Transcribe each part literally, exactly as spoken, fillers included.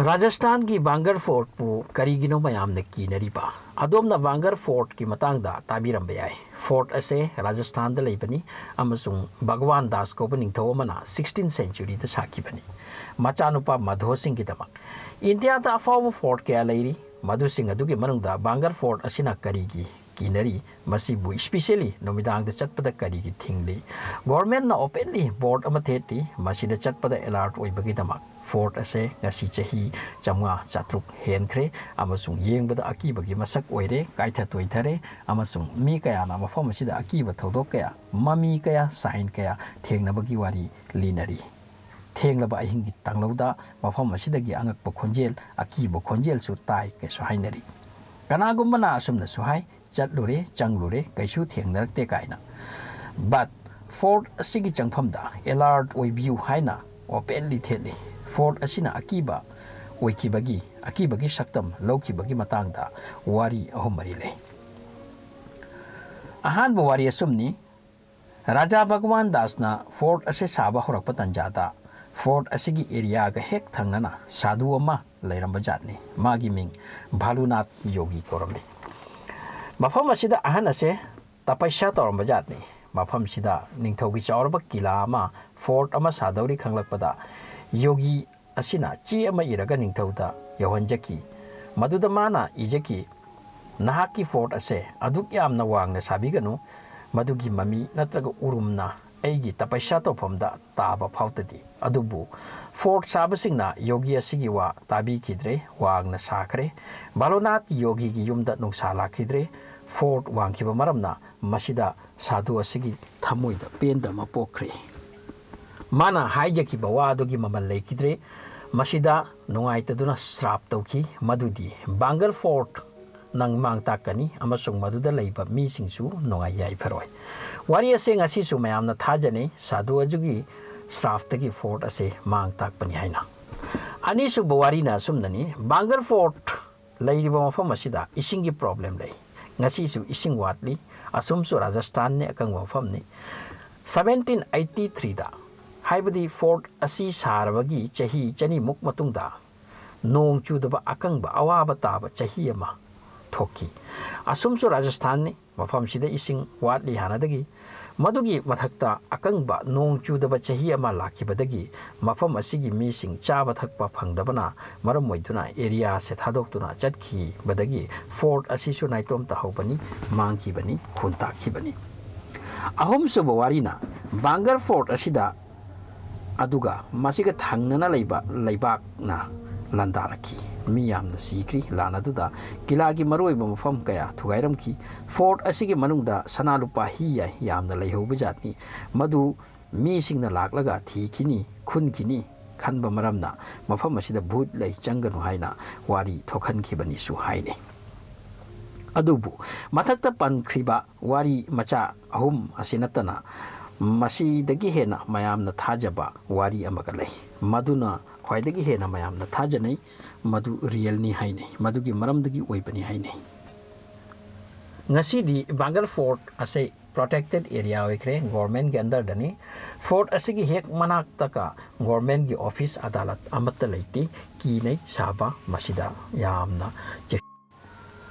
ꯔꯥꯖꯁꯊꯥꯟꯒꯤ ꯕꯥꯡꯒꯔ ꯐꯣꯔꯠꯄꯨ ꯀꯔꯤꯒꯤꯅꯣ ꯃꯌꯥꯝꯅ ꯀꯤꯅꯔꯤꯕ? ꯑꯗꯣꯝꯅ ꯕꯥꯡꯒꯔ ꯐꯣꯔꯠꯀꯤ ꯃꯇꯥꯡꯗ ꯇꯥꯕꯤꯔꯝꯕ ꯌꯥꯏ꯫ ꯐꯣꯔꯠ ꯑꯁꯦ ꯔꯥꯖꯁꯊꯥꯟꯗ ꯂꯩꯕꯅꯤ ꯑꯃꯁꯨꯡ ꯚꯒꯋꯥꯟ ꯗꯥꯁ ꯀꯧꯕ ꯅꯤꯡꯊꯧ ꯑꯃꯅ ꯁꯤꯛꯁꯇꯤꯟ ꯁꯦꯟꯆꯨꯔꯤꯗ ꯁꯥꯈꯤꯕꯅꯤ꯫ ꯃꯆꯥꯅꯨꯄꯥ ꯃꯥꯙꯣ ꯁꯤꯡꯒꯤꯗꯃꯛ ꯏꯟꯗꯤꯌꯥꯗ ꯑꯐꯥꯎꯕ ꯐꯣꯔꯠ ꯀꯌꯥ ꯂꯩꯔꯤ꯫ ꯃꯗꯨꯁꯤꯡ ꯑꯗꯨꯒꯤ ꯃꯅꯨꯡꯗ ꯕꯥꯡꯒꯔ ꯐꯣꯔꯠ ꯑꯁꯤꯅ ꯀꯔꯤꯒꯤ ꯀꯤꯅꯔꯤ? ꯃꯁꯤꯕꯨ especially ꯅꯨꯃꯤꯗꯥꯡꯗ ꯆꯠꯄꯗ ꯀꯔꯤꯒꯤ ꯊꯤꯡꯂꯤ? ꯒꯣꯔꯃꯦꯟꯅ openly ꯕꯣꯔꯗ ꯑꯃ ꯊꯦꯠꯂꯤ꯫ ꯃꯁꯤꯗ ꯆꯠꯄꯗ alert ꯑꯣꯏꯕꯒꯤꯗꯃꯛ꯫ ꯐꯣꯔꯠ ꯑꯁꯦ ꯉꯁꯤ ꯆꯍꯤ ꯆꯥꯝꯃꯉꯥ ꯆꯥꯇ꯭ꯔꯨꯛ ꯍꯦꯟꯈ꯭ꯔꯦ ꯑꯃꯁꯨꯡ ꯌꯦꯡꯕꯗ ꯑꯀꯤꯕꯒꯤ ꯃꯁꯛ ꯑꯣꯏꯔꯦ, ꯀꯥꯏꯊ ꯇꯣꯏꯊꯔꯦ ꯑꯃꯁꯨꯡ ꯃꯤ ꯀꯌꯥꯅ ꯃꯐꯝ ꯑꯁꯤꯗ ꯑꯀꯤꯕ ꯊꯧꯗꯣꯛ ꯀꯌꯥ, ꯃꯃꯤ ꯀꯌꯥ, sign ꯀꯌꯥ ꯊꯦꯡꯅꯕꯒꯤ ꯋꯥꯔꯤ ꯂꯤꯅꯔꯤ꯫ ꯊꯦꯡꯂꯕ ꯑꯍꯤꯡꯒꯤ ꯇꯥꯡꯂꯧꯗ ꯃꯐꯝ ꯑꯁꯤꯗꯒꯤ ꯑꯉꯛꯄ ꯈꯣꯟꯖꯦꯜ, ꯑꯀꯤꯕ ꯈꯣꯟꯖꯦꯜꯁꯨ ꯇꯥꯏ ꯀꯩꯁꯨ ꯍꯥꯏꯅꯔꯤ꯫ ꯀꯅꯥꯒꯨꯝꯕꯅ ꯑꯁꯨꯝꯅꯁꯨ ꯍꯥꯏ, "ꯆꯠꯂꯨꯔꯦ, ꯆꯪꯂꯨꯔꯦ, ꯀꯩꯁꯨ ꯊꯦꯡꯅꯔꯛꯇꯦ" ꯀꯥꯏꯅ꯫ But ꯐꯣꯔꯠ ꯑꯁꯤꯒꯤ ꯆꯪꯐꯝꯗ alert ꯑꯣꯏꯕꯤꯌꯨ ꯍꯥꯏꯅ openly ꯊꯦꯠꯂꯤ꯫ ꯐꯣꯔꯠ ꯑꯁꯤꯅ ꯑꯀꯤꯕ ꯑꯣꯏꯈꯤꯕꯒꯤ, ꯑꯀꯤꯕꯒꯤ ꯁꯛꯇꯝ ꯂꯧꯈꯤꯕꯒꯤ ꯃꯇꯥꯡꯗ ꯋꯥꯔꯤ ꯑꯍꯨꯝ ꯃꯔꯤ ꯂꯩ꯫ ꯑꯍꯥꯟꯕ ꯋꯥꯔꯤ ꯑꯁꯨꯝꯅꯤ, ꯔꯥꯖꯥ ꯚꯒꯋꯥꯟ ꯗꯥꯁꯅ ꯐꯣꯔꯠ ꯑꯁꯤ ꯁꯥꯕ ꯍꯧꯔꯛꯄ ꯇꯥꯟꯖꯥꯗ ꯐꯣꯔꯠ ꯑꯁꯤꯒꯤ ꯑꯦꯔꯤꯌꯥꯒ ꯍꯦꯛ ꯊꯪꯅꯅ ꯁꯥꯙꯨ ꯑꯃ ꯂꯩꯔꯝꯕ ꯖꯥꯠꯅꯤ꯫ ꯃꯥꯒꯤ ꯃꯤꯡ ꯚꯥꯂꯨꯅꯥꯊ ꯌꯣꯒꯤ ꯀꯧꯔꯝꯃꯤ꯫ ꯃꯐꯝ ꯑꯁꯤꯗ ꯑꯍꯟ ꯑꯁꯦ ꯇꯄꯁ꯭ꯌꯥ ꯇꯧꯔꯝꯕ ꯖꯥꯠꯅꯤ꯫ ꯃꯐꯝꯁꯤꯗ ꯅꯤꯡꯊꯧꯒꯤ ꯆꯥꯎꯔꯕ ꯀꯤꯂꯥ ꯑꯃ, ꯐꯣꯔꯠ ꯑꯃ ꯁꯥꯗꯧꯔꯤ ꯈꯪꯂꯛꯄꯗ ꯌꯣꯒꯤ ꯑꯁꯤꯅ ꯆꯦ ꯑꯃ ꯏꯔꯒ ꯅꯤꯡꯊꯧꯗ ꯌꯧꯍꯟꯖꯈꯤ꯫ ꯃꯗꯨꯗ ꯃꯥꯅ ꯏꯖꯈꯤ, "ꯅꯍꯥꯛꯀꯤ ꯐꯣꯔꯠ ꯑꯁꯦ ꯑꯗꯨꯛ ꯌꯥꯝꯅ ꯋꯥꯡꯅ ꯁꯥꯕꯤꯒꯅꯨ, ꯃꯗꯨꯒꯤ ꯃꯃꯤ ꯅꯠꯇ꯭ꯔꯒ ꯎꯔꯨꯝꯅ ꯑꯩꯒꯤ ꯇꯄꯁ꯭ꯌꯥ ꯇꯧꯐꯝꯗ ꯇꯥꯕ ꯐꯥꯎꯇꯗꯤ"꯫ ꯑꯗꯨꯕꯨ ꯐꯣꯔꯠ ꯁꯥꯕꯁꯤꯡꯅ ꯌꯣꯒꯤ ꯑꯁꯤꯒꯤ ꯋꯥ ꯇꯥꯕꯤꯈꯤꯗ꯭ꯔꯦ, ꯋꯥꯡꯅ ꯁꯥꯈ꯭ꯔꯦ꯫ ꯚꯥꯂꯣꯅꯥꯊ ꯌꯣꯒꯤꯒꯤ ꯌꯨꯝꯗ ꯅꯨꯡꯁꯥ ꯂꯥꯛꯈꯤꯗ꯭ꯔꯦ꯫ ꯐꯣꯔꯠ ꯋꯥꯡꯈꯤꯕ ꯃꯔꯝꯅ ꯃꯁꯤꯗ ꯁꯥꯙꯨ ꯑꯁꯤꯒꯤ ꯊꯃꯣꯏꯗ ꯄꯦꯟꯗꯕ ꯑꯃ ꯄꯣꯛꯈ꯭ꯔꯦ꯫ ꯃꯥꯅ ꯍꯥꯏꯖꯈꯤꯕ ꯋꯥ ꯑꯗꯨꯒꯤ ꯃꯃꯜ ꯂꯩꯈꯤꯗ꯭ꯔꯦ꯫ ꯃꯁꯤꯗ ꯅꯨꯡꯉꯥꯏꯇꯗꯨꯅ ꯁ꯭ꯔꯥꯞ ꯇꯧꯈꯤ, ꯃꯗꯨꯗꯤ, "ꯕꯥꯡꯒꯔ ꯐꯣꯔꯠ, ꯅꯪ ꯃꯥꯡ ꯇꯥꯛꯀꯅꯤ ꯑꯃꯁꯨꯡ ꯃꯗꯨꯗ ꯂꯩꯕ ꯃꯤꯁꯤꯡꯁꯨ ꯅꯨꯡꯉꯥꯏ ꯌꯥꯏꯐꯔꯣꯏ"꯫ ꯋꯥꯔꯤ ꯑꯁꯦ ꯉꯁꯤꯁꯨ ꯃꯌꯥꯝꯅ ꯊꯥꯖꯅꯩ꯫ ꯁꯥꯙꯨ ꯑꯗꯨꯒꯤ ꯁ꯭ꯔꯥꯞꯇꯒꯤ ꯐꯣꯔꯠ ꯑꯁꯦ ꯃꯥꯡ ꯇꯥꯛꯄꯅꯤ ꯍꯥꯏꯅ꯫ ꯑꯅꯤꯁꯨꯕ ꯋꯥꯔꯤꯅ ꯑꯁꯨꯝꯅꯅꯤ, ꯕꯥꯡꯒꯔ ꯐꯣꯔꯠ ꯂꯩꯔꯤꯕ ꯃꯐꯝ ꯑꯁꯤꯗ ꯏꯁꯤꯡꯒꯤ ꯄ꯭ꯔꯣꯕ꯭ꯂꯦꯝ ꯂꯩ꯫ ꯉꯁꯤꯁꯨ ꯏꯁꯤꯡ ꯋꯥꯠꯂꯤ꯫ ꯑꯁꯨꯝꯁꯨ ꯔꯥꯖꯁꯊꯥꯟꯅꯤ, ꯑꯀꯪꯕ ꯃꯐꯝꯅꯤ꯫ ꯁꯕꯦꯟꯇꯤꯟ ꯑꯩꯠꯇꯤ ꯊ꯭ꯔꯤꯗ, ꯍꯥꯏꯕꯗꯤ ꯐꯣꯔꯠ ꯑꯁꯤ ꯁꯥꯔꯕꯒꯤ ꯆꯍꯤ ꯆꯅꯤꯃꯨꯛ ꯃꯇꯨꯡꯗ, ꯅꯣꯡ ꯆꯨꯗꯕ ꯑꯀꯪꯕ ꯑꯋꯥꯕ ꯇꯥꯕ ꯆꯍꯤ ꯑꯃ ꯊꯣꯛꯈꯤ꯫ ꯑꯁꯨꯝꯁꯨ ꯔꯥꯖꯁꯊꯥꯟꯅꯤ, ꯃꯐꯝꯁꯤꯗ ꯏꯁꯤꯡ ꯋꯥꯠꯂꯤ ꯍꯥꯟꯅꯗꯒꯤ꯫ ꯃꯗꯨꯒꯤ ꯃꯊꯛꯇ ꯑꯀꯪꯕ ꯅꯣꯡ ꯆꯨꯗꯕ ꯆꯍꯤ ꯑꯃ ꯂꯥꯛꯈꯤꯕꯗꯒꯤ ꯃꯐꯝ ꯑꯁꯤꯒꯤ ꯃꯤꯁꯤꯡ ꯆꯥꯕ ꯊꯛꯄ ꯐꯪꯗꯕꯅ ꯃꯔꯝ ꯑꯣꯏꯗꯨꯅ ꯑꯦꯔꯤꯌꯥꯁꯦ ꯊꯥꯗꯣꯛꯇꯨꯅ ꯆꯠꯈꯤꯕꯗꯒꯤ ꯐꯣꯔꯠ ꯑꯁꯤꯁꯨ ꯅꯥꯏꯇꯣꯝ ꯇꯥꯍꯧꯕꯅꯤ, ꯃꯥꯡꯈꯤꯕꯅꯤ, ꯍꯨꯟꯇꯥꯛꯈꯤꯕꯅꯤ꯫ ꯑꯍꯨꯝꯁꯨꯕ ꯋꯥꯔꯤꯅ ꯕꯥꯡꯒꯔ ꯐꯣꯔꯠ ꯑꯁꯤꯗ, ꯑꯗꯨꯒ ꯃꯁꯤꯒ ꯊꯪꯅꯅ ꯂꯩꯕ ꯂꯩꯕꯥꯛꯅ ꯂꯥꯟꯗꯥꯔꯛꯈꯤ꯫ ꯃꯤ ꯌꯥꯝꯅ ꯁꯤꯈ꯭ꯔꯤ꯫ ꯂꯥꯟ ꯑꯗꯨꯗ ꯀꯤꯂꯥꯒꯤ ꯃꯔꯨꯑꯣꯏꯕ ꯃꯐꯝ ꯀꯌꯥ ꯊꯨꯒꯥꯏꯔꯝꯈꯤ꯫ ꯐꯣꯔꯠ ꯑꯁꯤꯒꯤ ꯃꯅꯨꯡꯗ ꯁꯅꯥ ꯂꯨꯄꯥ ꯍꯤ ꯌꯥꯏ ꯌꯥꯝꯅ ꯂꯩꯍꯧꯕ ꯖꯥꯠꯅꯤ꯫ ꯃꯗꯨ ꯃꯤꯁꯤꯡꯅ ꯂꯥꯛꯂꯒ ꯊꯤꯈꯤꯅꯤ, ꯈꯨꯟꯈꯤꯅꯤ ꯈꯟꯕ ꯃꯔꯝꯅ ꯃꯐꯝ ꯑꯁꯤꯗ ꯚꯨꯠ ꯂꯩ, ꯆꯪꯒꯅꯨ ꯍꯥꯏꯅ ꯋꯥꯔꯤ ꯊꯣꯛꯍꯟꯈꯤꯕꯅꯤꯁꯨ ꯍꯥꯏꯅꯩ꯫ ꯑꯗꯨꯕꯨ ꯃꯊꯛꯇ ꯄꯟꯈ꯭ꯔꯤꯕ ꯋꯥꯔꯤ ꯃꯆꯥ ꯑꯍꯨꯝ ꯑꯁꯤ ꯅꯠꯇꯅ ꯃꯁꯤꯗꯒꯤ ꯍꯦꯟꯅ ꯃꯌꯥꯝꯅ ꯊꯥꯖꯕ ꯋꯥꯔꯤ ꯑꯃꯒ ꯂꯩ꯫ ꯃꯗꯨꯅ ꯈ꯭ꯋꯥꯏꯗꯒꯤ ꯍꯦꯟꯅ ꯃꯌꯥꯝꯅ ꯊꯥꯖꯅꯩ꯫ ꯃꯗꯨ ꯔꯤꯌꯦꯜꯅꯤ ꯍꯥꯏꯅꯩ꯫ ꯃꯗꯨꯒꯤ ꯃꯔꯝꯗꯒꯤ ꯑꯣꯏꯕꯅꯤ ꯍꯥꯏꯅꯩ꯫ ꯉꯁꯤꯗꯤ ꯕꯥꯡꯒꯔ ꯐꯣꯔꯠ ꯑꯁꯤ ꯄ꯭ꯔꯣꯇꯦꯛꯇꯦꯠ ꯑꯦꯔꯤꯌꯥ ꯑꯣꯏꯈ꯭ꯔꯦ, ꯒꯣꯔꯃꯦꯟꯒꯤ ꯑꯟꯗꯔꯗꯅꯤ꯫ ꯐꯣꯔꯠ ꯑꯁꯤꯒꯤ ꯍꯦꯛ ꯃꯅꯥꯛꯇꯒ ꯒꯣꯔꯃꯦꯟꯒꯤ ꯑꯣꯐꯤꯁ ꯑꯗꯥꯂꯠ ꯑꯃꯠꯇ ꯂꯩꯇꯦ꯫ ꯀꯤꯅꯩ ꯁꯥꯕ ꯃꯁꯤꯗ ꯌꯥꯝꯅ ꯆꯦꯛ-,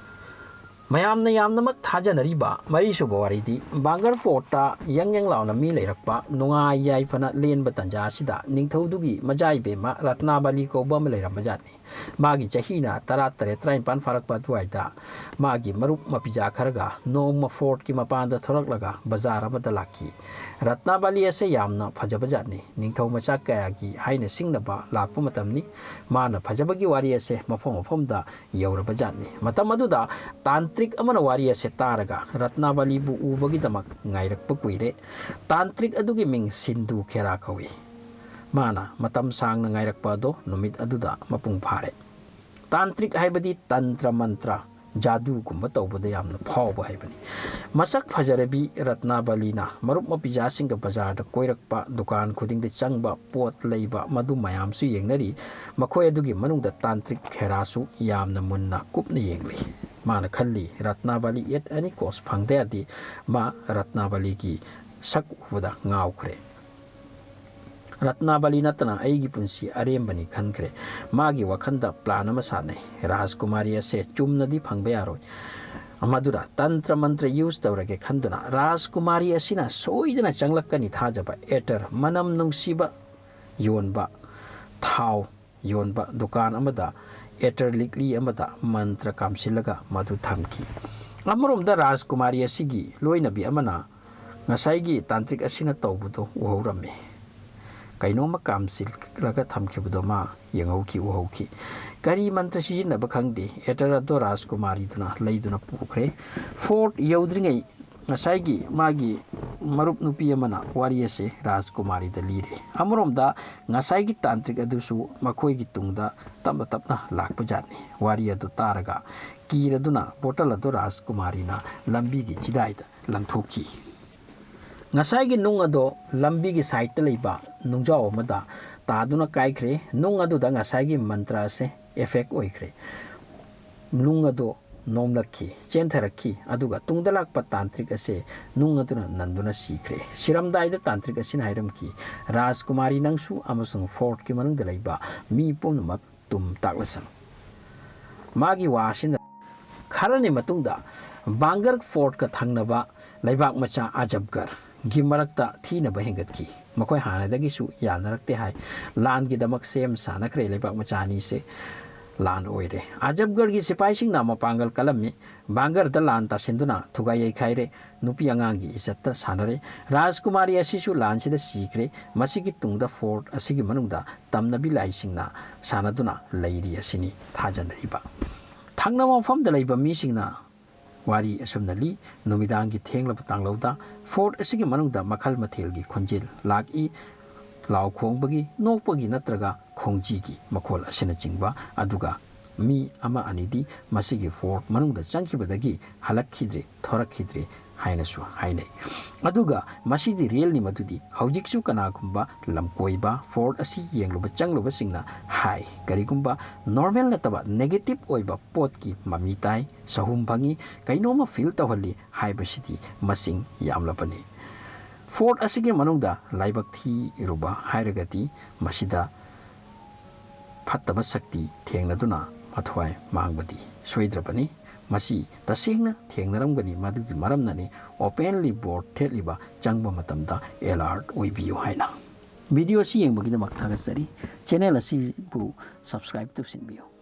ꯃꯌꯥꯝꯅ ꯌꯥꯝꯅꯃꯛ ꯊꯥꯖꯅꯔꯤꯕ ꯃꯔꯤꯁꯨꯕ ꯋꯥꯔꯤꯗꯤ ꯕꯥꯡꯒꯔ ꯐꯣꯔꯠꯇ ꯌꯪ ꯌꯪ ꯂꯥꯎꯅ ꯃꯤ ꯂꯩꯔꯛꯄ, ꯅꯨꯡꯉꯥꯏ ꯌꯥꯏꯐꯅ ꯂꯦꯟꯕ ꯇꯟꯖꯥ ꯑꯁꯤꯗ ꯅꯤꯡꯊꯧꯗꯨꯒꯤ ꯃꯆꯥ ꯏꯕꯦꯝꯃ ꯔꯠꯅꯥꯕꯂꯤ ꯀꯧꯕ ꯑꯃ ꯂꯩꯔꯝꯕ ꯖꯥꯠꯅꯤ꯫ ꯃꯥꯒꯤ ꯆꯍꯤꯅ ꯇꯔꯥ ꯇꯔꯦꯠ, ꯇꯔꯥꯅꯤꯄꯥꯟ ꯐꯥꯔꯛꯄ ꯑꯗꯨꯋꯥꯏꯗ ꯃꯥꯒꯤ ꯃꯔꯨꯞ ꯃꯄꯤꯖꯥ ꯈꯔꯒ ꯅꯣꯡꯃ ꯐꯣꯔꯠꯀꯤ ꯃꯄꯥꯟꯗ ꯊꯣꯔꯛꯂꯒ ꯕꯖꯥꯔ ꯑꯃꯗ ꯂꯥꯛꯈꯤ꯫ ꯔꯠꯅꯥꯕꯂꯤ ꯑꯁꯦ ꯌꯥꯝꯅ ꯐꯖꯕ ꯖꯥꯠꯅꯤ꯫ ꯅꯤꯡꯊꯧ ꯃꯆꯥ ꯀꯌꯥꯒꯤ ꯍꯥꯏꯅ ꯁꯤꯡꯅꯕ ꯂꯥꯛꯄ ꯃꯇꯝꯅꯤ꯫ ꯃꯥꯅ ꯐꯖꯕꯒꯤ ꯋꯥꯔꯤ ꯑꯁꯦ ꯃꯐꯝ ꯃꯐꯝꯗ ꯌꯧꯔꯕ ꯖꯥꯠꯅꯤ꯫ ꯃꯇꯝ ꯑꯗꯨꯗ ꯇꯥꯟꯇ꯭ꯔꯤꯛ ꯑꯃꯅ ꯋꯥꯔꯤ ꯑꯁꯦ ꯇꯥꯔꯒ ꯔꯠꯅꯥꯕꯂꯤꯕꯨ ꯎꯕꯒꯤꯗꯃꯛ ꯉꯥꯏꯔꯛꯄ ꯀꯨꯏꯔꯦ꯫ ꯇꯥꯟꯇ꯭ꯔꯤꯛ ꯑꯗꯨꯒꯤ ꯃꯤꯡ ꯁꯤꯟꯙꯨ ꯈꯦꯔꯥ ꯀꯧꯏ꯫ ꯃꯥꯅ ꯃꯇꯝ ꯁꯥꯡꯅ ꯉꯥꯏꯔꯛꯄ ꯑꯗꯣ ꯅꯨꯃꯤꯠ ꯑꯗꯨꯗ ꯃꯄꯨꯡ ꯐꯥꯔꯦ꯫ ꯇꯥꯟꯇ꯭ꯔꯤꯛ ꯍꯥꯏꯕꯗꯤ ꯇꯟꯇ꯭ꯔ ꯃꯟꯇ꯭ꯔ, ꯖꯥꯗꯨꯒꯨꯝꯕ ꯇꯧꯕꯗ ꯌꯥꯝꯅ ꯐꯥꯎꯕ ꯍꯥꯏꯕꯅꯤ꯫ ꯃꯁꯛ ꯐꯖꯔꯕꯤ ꯔꯠꯅꯥꯕꯂꯤꯅ ꯃꯔꯨꯞ ꯃꯄꯤꯖꯥꯁꯤꯡꯒ ꯕꯖꯥꯔꯗ ꯀꯣꯏꯔꯛꯄ, ꯗꯨꯀꯥꯟ ꯈꯨꯗꯤꯡꯗ ꯆꯪꯕ, ꯄꯣꯠ ꯂꯩꯕ, ꯃꯗꯨ ꯃꯌꯥꯝꯁꯨ ꯌꯦꯡꯅꯔꯤ꯫ ꯃꯈꯣꯏ ꯑꯗꯨꯒꯤ ꯃꯅꯨꯡꯗ ꯇꯥꯟꯇ꯭ꯔꯤꯛ ꯈꯦꯔꯥꯁꯨ ꯌꯥꯝꯅ ꯃꯨꯟꯅ ꯀꯨꯞꯅ ꯌꯦꯡꯂꯤ꯫ ꯃꯥꯅ ꯈꯜꯂꯤ, ꯔꯠꯅꯥꯕꯂꯤ at any cost ꯐꯪꯗ ꯌꯥꯗꯦ꯫ ꯃꯥ ꯔꯠꯅꯥꯕꯂꯤꯒꯤ ꯁꯛ ꯎꯕꯗ ꯉꯥꯎꯈ꯭ꯔꯦ꯫ ꯔꯠꯅꯥꯕꯂꯤ ꯅꯠꯇꯅ ꯑꯩꯒꯤ ꯄꯨꯟꯁꯤ ꯑꯔꯦꯝꯕꯅꯤ ꯈꯟꯈ꯭ꯔꯦ꯫ ꯃꯥꯒꯤ ꯋꯥꯈꯜꯗ plan ꯑꯃ ꯁꯥꯟꯅꯩ꯫ ꯔꯥꯖꯀꯨꯃꯥꯔꯤ ꯑꯁꯦ ꯆꯨꯝꯅꯗꯤ ꯐꯪꯕ ꯌꯥꯔꯣꯏ꯫ ꯃꯗꯨꯅ ꯇꯟꯇ꯭ꯔ ꯃꯟꯇ꯭ꯔ use ꯇꯧꯔꯒꯦ ꯈꯟꯗꯨꯅ ꯔꯥꯖꯀꯨꯃꯥꯔꯤ ꯑꯁꯤꯅ ꯁꯣꯏꯗꯅ ꯆꯪꯂꯛꯀꯅꯤ ꯊꯥꯖꯕ ꯑꯦꯇꯔ ꯃꯅꯝ ꯅꯨꯡꯁꯤꯕ ꯌꯣꯟꯕ, ꯊꯥꯎ ꯌꯣꯟꯕ ꯗꯨꯀꯥꯟ ꯑꯃꯗ ꯑꯦꯇꯔ ꯂꯤꯛꯂꯤ ꯑꯃꯗ ꯃꯟꯇ꯭ꯔ ꯀꯥꯝꯁꯤꯜꯂꯒ ꯃꯗꯨ ꯊꯝꯈꯤ꯫ ꯑꯃꯔꯣꯝꯗ ꯔꯥꯖꯀꯨꯃꯥꯔꯤ ꯑꯁꯤꯒꯤ ꯂꯣꯏꯅꯕꯤ ꯑꯃꯅ ꯉꯁꯥꯏꯒꯤ ꯇꯥꯟꯇ꯭ꯔꯤꯛ ꯑꯁꯤꯅ ꯇꯧꯕꯗꯨ ꯎꯍꯧꯔꯝꯃꯤ꯫ ꯀꯩꯅꯣꯝꯃ ꯀꯥꯝꯁꯤꯜꯂꯒ ꯊꯝꯈꯤꯕꯗꯣ ꯃꯥ ꯌꯦꯡꯍꯧꯈꯤ, ꯎꯍꯧꯈꯤ꯫ ꯀꯔꯤ ꯃꯟꯇ꯭ꯔ ꯁꯤꯖꯤꯟꯅꯕ ꯈꯪꯗꯦ, ꯑꯦꯇꯔ ꯑꯗꯣ ꯔꯥꯖꯀꯨꯃꯥꯔꯤꯗꯨꯅ ꯂꯩꯗꯨꯅ ꯄꯨꯈ꯭ꯔꯦ꯫ ꯐꯣꯔꯠ ꯌꯧꯗ꯭ꯔꯤꯉꯩ ꯉꯁꯥꯏꯒꯤ ꯃꯥꯒꯤ ꯃꯔꯨꯞ ꯅꯨꯄꯤ ꯑꯃꯅ ꯋꯥꯔꯤ ꯑꯁꯦ ꯔꯥꯖꯀꯨꯃꯥꯔꯤꯗ ꯂꯤꯔꯦ꯫ ꯑꯃꯔꯣꯝꯗ ꯉꯁꯥꯏꯒꯤ ꯇꯥꯟꯇ꯭ꯔꯤꯛ ꯑꯗꯨꯁꯨ ꯃꯈꯣꯏꯒꯤ ꯇꯨꯡꯗ ꯇꯞꯅ ꯇꯞꯅ ꯂꯥꯛꯄꯖꯥꯠꯅꯤ꯫ ꯋꯥꯔꯤ ꯑꯗꯨ ꯇꯥꯔꯒ ꯀꯤꯔꯗꯨꯅ ꯕꯣꯇꯜ ꯑꯗꯨ ꯔꯥꯖꯀꯨꯃꯥꯔꯤꯅ ꯂꯝꯕꯤꯒꯤ ꯆꯤꯗꯥꯏꯗ ꯂꯪꯊꯣꯛꯈꯤ꯫ ꯉꯁꯥꯏꯒꯤ ꯅꯨꯡ ꯑꯗꯣ ꯂꯝꯕꯤꯒꯤ ꯁꯥꯏꯠꯇ ꯂꯩꯕ ꯅꯨꯡꯖꯥꯎ ꯑꯃꯗ ꯇꯥꯗꯨꯅ ꯀꯥꯏꯈ꯭ꯔꯦ꯫ ꯅꯨꯡ ꯑꯗꯨꯗ ꯉꯁꯥꯏꯒꯤ ꯃꯟꯇ꯭ꯔ ꯑꯁꯦ effect ꯑꯣꯏꯈ꯭ꯔꯦ꯫ ꯅꯨꯡ ꯑꯗꯣ ꯅꯣꯝꯂꯛꯈꯤ, ꯆꯦꯟꯊꯔꯛꯈꯤ, ꯑꯗꯨꯒ ꯇꯨꯡꯗ ꯂꯥꯛꯄ ꯇꯥꯟꯇ꯭ꯔꯤꯛ ꯑꯁꯦ ꯅꯨꯡ ꯑꯗꯨꯅ ꯅꯟꯗꯨꯅ ꯁꯤꯈ꯭ꯔꯦ꯫ ꯁꯤꯔꯝꯗꯥꯏꯗ ꯇꯥꯟꯇ꯭ꯔꯤꯛ ꯑꯁꯤꯅ ꯍꯥꯏꯔꯝꯈꯤ, "ꯔꯥꯖꯀꯨꯃꯥꯔꯤ, ꯅꯪꯁꯨ ꯑꯃꯁꯨꯡ ꯐꯣꯔꯠꯀꯤ ꯃꯅꯨꯡꯗ ꯂꯩꯕ ꯃꯤ ꯄꯨꯝꯅꯃꯛ ꯇꯨꯝ ꯇꯥꯛꯂꯁꯅꯨ"꯫ ꯃꯥꯒꯤ ꯋꯥ ꯑꯁꯤꯅ ꯈꯔꯅꯤ ꯃꯇꯨꯡꯗ ꯕꯥꯡꯒꯔ ꯐꯣꯔꯠꯀ ꯊꯪꯅꯕ ꯂꯩꯕꯥꯛ ꯃꯆꯥ ꯑꯖꯕꯒꯔꯒꯤ ꯃꯔꯛꯇ ꯊꯤꯅꯕ ꯍꯦꯟꯒꯠꯈꯤ꯫ ꯃꯈꯣꯏ ꯍꯥꯟꯅꯗꯒꯤꯁꯨ ꯌꯥꯅꯔꯛꯇꯦ ꯍꯥꯏ꯫ ꯂꯥꯟꯒꯤꯗꯃꯛ ꯁꯦꯝ ꯁꯥꯅꯈ꯭ꯔꯦ ꯂꯩꯕꯥꯛ ꯃꯆꯥ ꯑꯅꯤꯁꯦ꯫ ꯂꯥꯟ ꯑꯣꯏꯔꯦ꯫ ꯑꯖꯕꯒꯔꯒꯤ ꯁꯤꯐꯥꯏꯁꯤꯡꯅ ꯃꯄꯥꯡꯒꯜ ꯀꯜꯂꯝꯃꯤ꯫ ꯕꯥꯡꯒꯔꯗ ꯂꯥꯟ ꯇꯥꯁꯤꯟꯗꯨꯅ ꯊꯨꯒꯥꯏ ꯌꯩꯈꯥꯏꯔꯦ꯫ ꯅꯨꯄꯤ ꯑꯉꯥꯡꯒꯤ ꯏꯖꯠꯇ ꯁꯥꯟꯅꯔꯦ꯫ ꯔꯥꯖꯀꯨꯃꯥꯔꯤ ꯑꯁꯤꯁꯨ ꯂꯥꯟꯁꯤꯗ ꯁꯤꯈ꯭ꯔꯦ꯫ ꯃꯁꯤꯒꯤ ꯇꯨꯡꯗ ꯐꯣꯔꯠ ꯑꯁꯤꯒꯤ ꯃꯅꯨꯡꯗ ꯇꯝꯅꯕꯤ ꯂꯥꯏꯁꯤꯡꯅ ꯁꯥꯟꯅꯗꯨꯅ ꯂꯩꯔꯤ ꯑꯁꯤꯅꯤ ꯊꯥꯖꯅꯔꯤꯕ꯫ ꯊꯪꯅꯕ ꯃꯐꯝꯗ ꯂꯩꯕ ꯃꯤꯁꯤꯡꯅ ꯋꯥꯔꯤ ꯑꯁꯨꯝꯅ ꯂꯤ, ꯅꯨꯃꯤꯗꯥꯡꯒꯤ ꯊꯦꯡꯂꯕ ꯇꯥꯡꯂꯧꯗ ꯐꯣꯔꯠ ꯑꯁꯤꯒꯤ ꯃꯅꯨꯡꯗ ꯃꯈꯜ ꯃꯊꯦꯜꯒꯤ ꯈꯣꯟꯖꯦꯜ ꯂꯥꯛꯏ꯫ ꯂꯥꯎ ꯈꯣꯡꯕꯒꯤ, ꯅꯣꯛꯄꯒꯤ ꯅꯠꯇ꯭ꯔꯒ ꯈꯣꯡꯖꯤꯒꯤ ꯃꯈꯣꯜ ꯑꯁꯤꯅꯆꯤꯡꯕ, ꯑꯗꯨꯒ ꯃꯤ ꯑꯃ ꯑꯅꯤꯗꯤ ꯃꯁꯤꯒꯤ ꯐꯣꯔꯠ ꯃꯅꯨꯡꯗ ꯆꯪꯈꯤꯕꯗꯒꯤ ꯍꯜꯂꯛꯈꯤꯗ꯭ꯔꯦ, ꯊꯣꯔꯛꯈꯤꯗ꯭ꯔꯦ ꯍꯥꯏꯅꯁꯨ ꯍꯥꯏꯅꯩ꯫ ꯑꯗꯨꯒ ꯃꯁꯤꯗꯤ ꯔꯤꯌꯦꯜꯅꯤ, ꯃꯗꯨꯗꯤ ꯍꯧꯖꯤꯛꯁꯨ ꯀꯅꯥꯒꯨꯝꯕ ꯂꯝꯀꯣꯏꯕ ꯐꯣꯔꯠ ꯑꯁꯤ ꯌꯦꯡꯂꯨꯕ ꯆꯪꯂꯨꯕꯁꯤꯡꯅ ꯍꯥꯏ꯫ ꯀꯔꯤꯒꯨꯝꯕ ꯅꯣꯔꯃꯦꯜ ꯅꯠꯇꯕ ꯅꯦꯒꯦꯇꯤꯚ ꯑꯣꯏꯕ ꯄꯣꯠꯀꯤ ꯃꯃꯤ ꯇꯥꯏ, ꯆꯍꯨꯝ ꯐꯪꯏ, ꯀꯩꯅꯣꯝꯃ ꯐꯤꯜ ꯇꯧꯍꯜꯂꯤ ꯍꯥꯏꯕꯁꯤꯗꯤ ꯃꯁꯤꯡ ꯌꯥꯝꯂꯕꯅꯤ꯫ ꯐꯣꯔꯠ ꯑꯁꯤꯒꯤ ꯃꯅꯨꯡꯗ ꯂꯥꯏꯕꯛ ꯊꯤꯔꯨꯕ ꯍꯥꯏꯔꯒꯗꯤ ꯃꯁꯤꯗ ꯐꯠꯇꯕ ꯁꯛꯇꯤ ꯊꯦꯡꯅꯗꯨꯅ ꯃꯊ꯭ꯋꯥꯏ ꯃꯥꯡꯕꯗꯤ ꯁꯣꯏꯗ꯭ꯔꯕꯅꯤ꯫ ꯃꯁꯤ ꯇꯁꯦꯡꯅ ꯊꯦꯡꯅꯔꯝꯒꯅꯤ, ꯃꯗꯨꯒꯤ ꯃꯔꯝꯅꯅꯤ openly board ꯊꯦꯠꯂꯤꯕ ꯆꯪꯕ ꯃꯇꯝꯗ alert ꯑꯣꯏꯕꯤꯌꯨ ꯍꯥꯏꯅ꯫ ꯚꯤꯗꯤꯑꯣ ꯑꯁꯤ ꯌꯦꯡꯕꯒꯤꯗꯃꯛ ꯊꯥꯒꯠꯆꯔꯤ꯫ ꯆꯦꯅꯦꯜ ꯑꯁꯤꯕꯨ subscribe ꯇꯧꯁꯤꯟꯕꯤꯌꯨ꯫